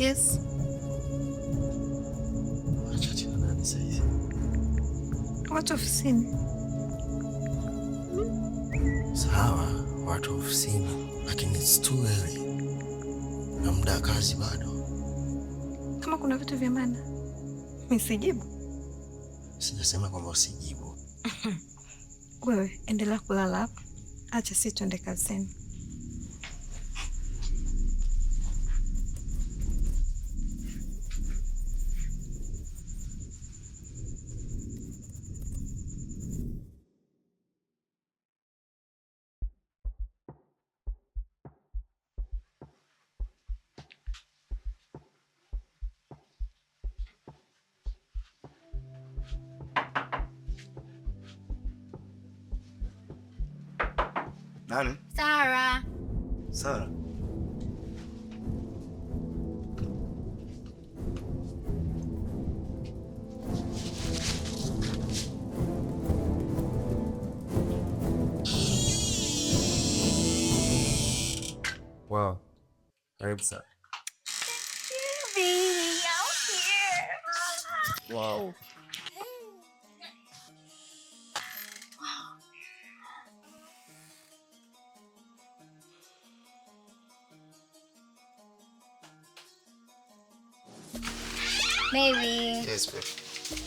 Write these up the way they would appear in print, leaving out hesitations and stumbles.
Yes. Unachati na nani sasa hizi? Watu ofisini. Sawa, watu ofisini, lakini it's too early na muda wa kazi bado. Kama kuna vitu vya maana nisijibu? Sijasema kwamba usijibu. Wewe endelea kulala hapo, acha sisi tuende kazini. Nani? Sara. Sara. Wow. Karibu sana. Baby, I'm here. Wow. Baby. Yes, babe.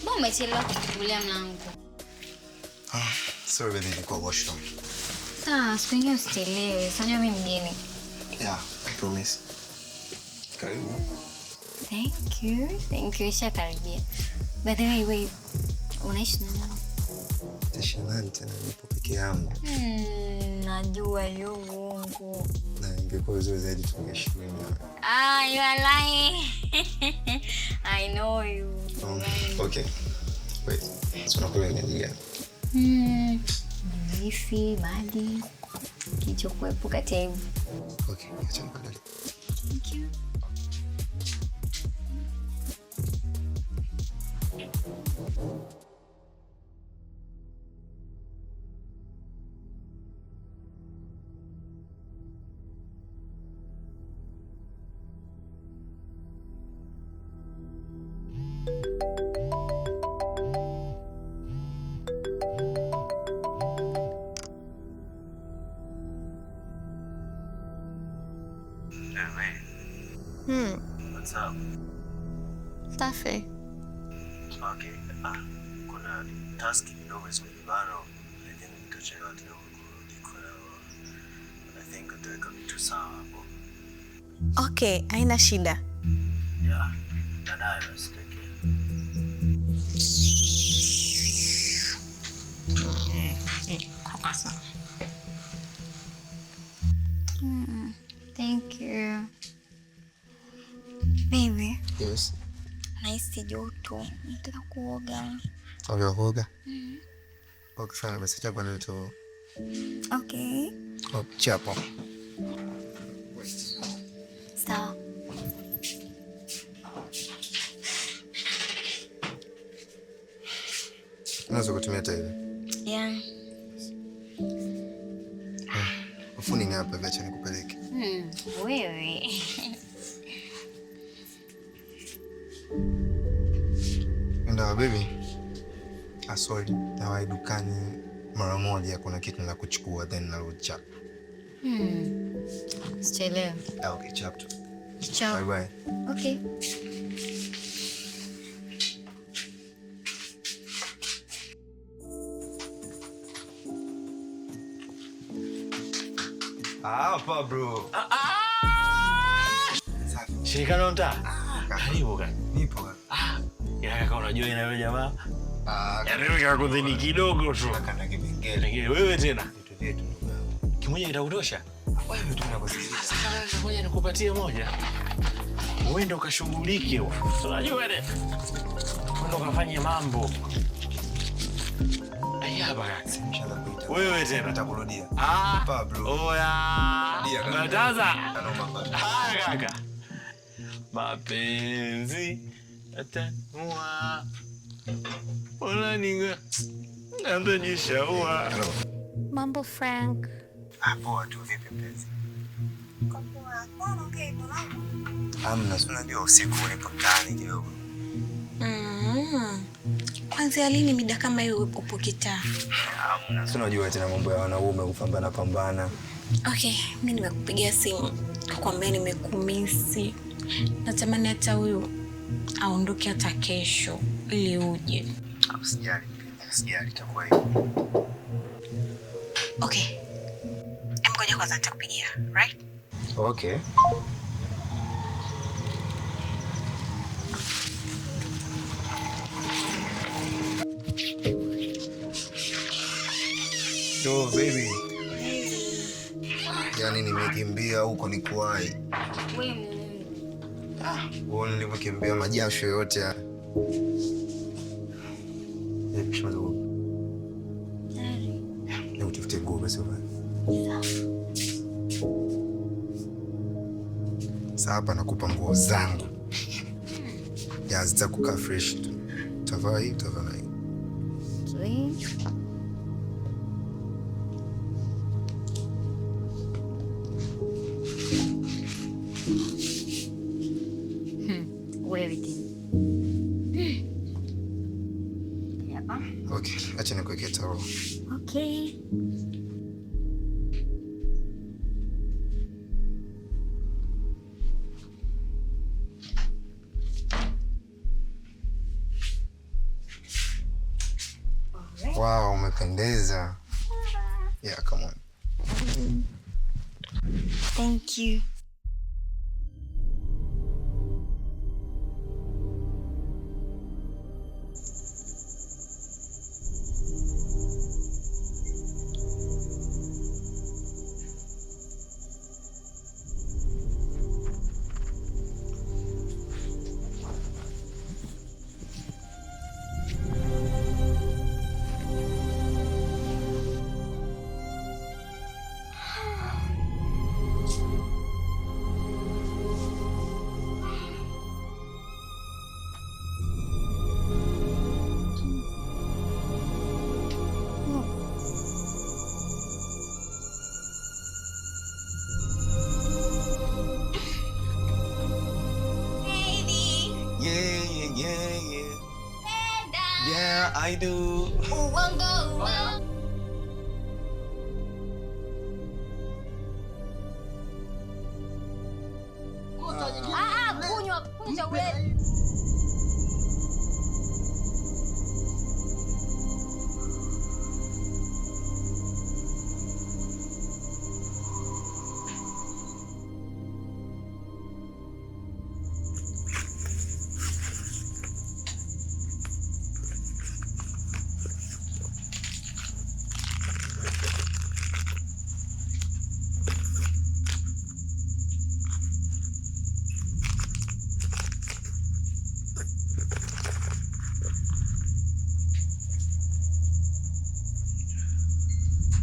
Mbona umechelewa kufungulia mlango? Ah, sorry baby, nilikuwa washroom. Sawa, siku nyingine usichelewe. Si unajua mimi mgeni. Yeah, I promise. Karibu. Thank you. Thank you. Ishakaribia. By the way, wait. Unaishi na nani? Naishi na nani tena? Nipo peke yangu. Najua hiyo uongo. Na ingekuwa vizuri zaidi tungeishi mimi na wewe. Ah, you are lying. I know you. Okay. Wait. So unakula nini gani? Juisi, maji, kilichokuwepo kati ya hivi. Okay, acha nikuandalie. Thank you. What's up? Safi. Okay. Ah, kuna task kidogo zimenibana, lakini nitachelewa kidogo kurudi, kwa hiyo I think utaweka vitu sawa hapo. Okay, haina shida. Yeah. Baadaye basi, take care. Thank you. Baby, Yes. nahisi joto. Nataka kuoga. Unataka kuoga? Okay, sana basi acha kwanza tu. Okay. Oh, chapo. Sawa. Unaweza kutumia hata hivi. Yeah. Ufuni ni hapa, acha nikupeleke. Wewe. Ndio baby. Ah, sorry. Nawahi dukani mara moja, kuna kitu na kuchukua then narudi chap. Usichelewe. Ah, okay, chap tu. Ciao. Bye bye. Okay. Hapa bro. Shirikano mtaa. Karibu kaka. Nipo kaka. Ah, ila kaka unajua ina yule jamaa. Ah, Yaani wewe kakudhini kidogo tu. kaka na kipengele. Lakini wewe tena Vitu vyetu ndugu yangu. kimoja kitakutosha. Wewe tu unakusikiliza. Sasa wewe ngoja nikupatie moja. Uende ukashughulike. Unajua ile. Uende ukafanye mambo. Ai hapa kaka. Simshaanza kuita. Wewe tena. Nitakurudia. Ah. Pablo. Oya. Rudia kaka. Bataza. Noma baba. Haya kaka. Mapenzi atanua. Wala ninga. Antajishaua. Hello. Mambo Frank. Ah, poa tu, vipi mpenzi? Amna, si unajua usiku nipo mtaani kidogo. Kwanza lini mida kama hiyo upo kitaa? Amna, si unajua tena mambo ya wanaume kupambana pambana. Okay, mimi nimekupigia simu kukwambia nimekumisi. Natamani hata huyu aondoke hata kesho ili uje. Usijali, usijali, itakuwa hivyo. Okay. Ngoja kwanza nitakupigia, right? Okay. Yo, baby. Yaani nimekimbia huko nikuwahi. Wewe nilivyokimbia majasho yote haya. Nikutafutie nguo basi uvae. Sasa hapa nakupa nguo zangu. Ya zitakukaa fresh tu. Utavaa hii, utavaa na hii. Okay. Wewe tena. Hapa. Okay, acha nikuwekee taulo. Okay. Wow, umependeza. Yeah, come on. Thank you. Yeah. Yeah, I do.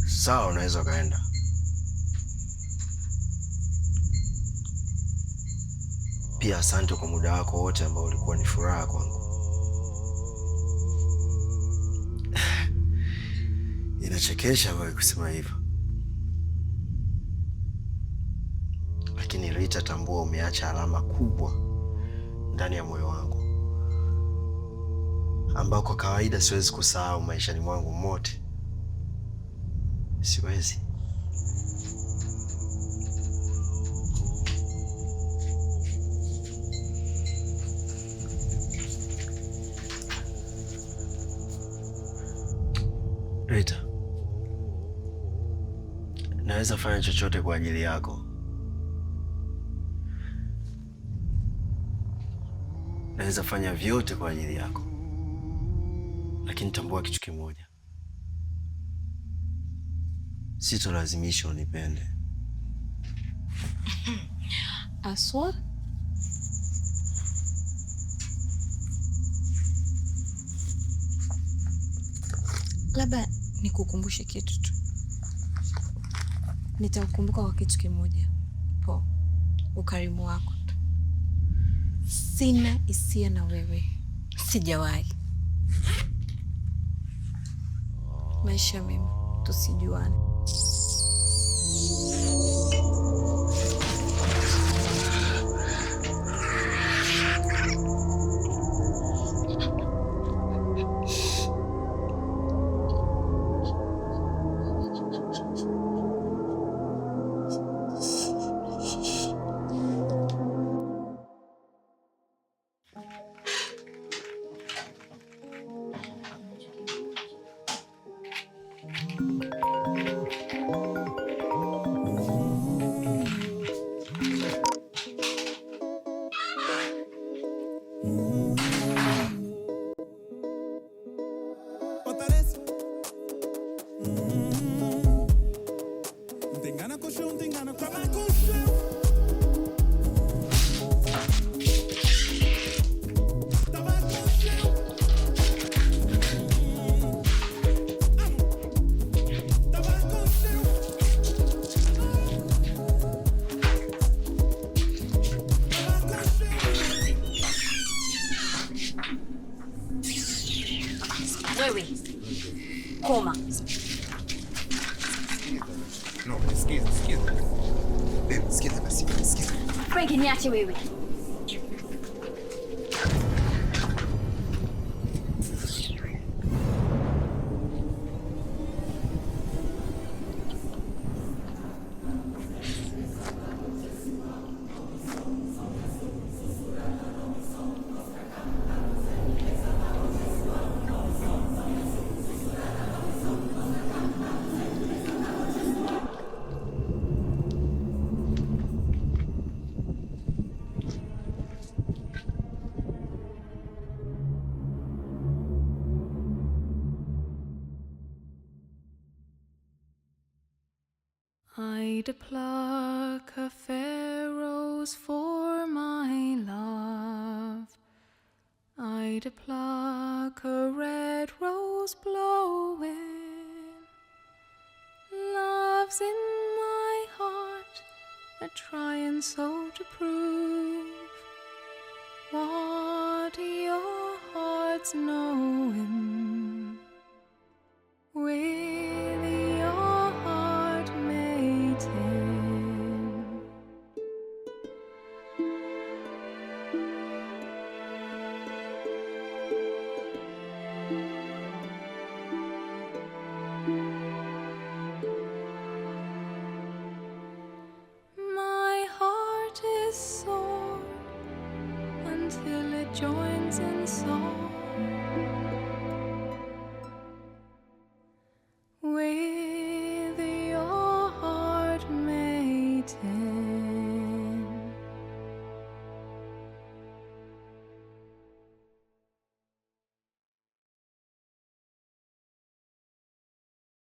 Sawa, unaweza ukaenda. Pia asante kwa muda wako wote ambao ulikuwa ni furaha kwangu. Inachekesha wewe kusema hivyo, lakini Rita, tambua umeacha alama kubwa ndani ya moyo wangu ambao kwa kawaida siwezi kusahau maishani mwangu mote. Siwezi. Rita, naweza fanya chochote kwa ajili yako. Naweza fanya vyote kwa ajili yako, lakini tambua kitu kimoja: sitolazimisha unipende. Aswa? Labda nikukumbushe kitu tu. Nitakukumbuka kwa kitu kimoja. Po, ukarimu wako tu. Sina hisia na wewe. Sijawahi. Maisha mema, tusijuane. No, sikiza, sikiza. Babe, sikiza basi, sikiza. Frank, niache wewe. I'd pluck a fair rose for my love. I'd pluck a red rose blowing. Love's in my heart, a trying so to prove what your heart's knowing. With your heart mating. My heart is sore until it joins in song.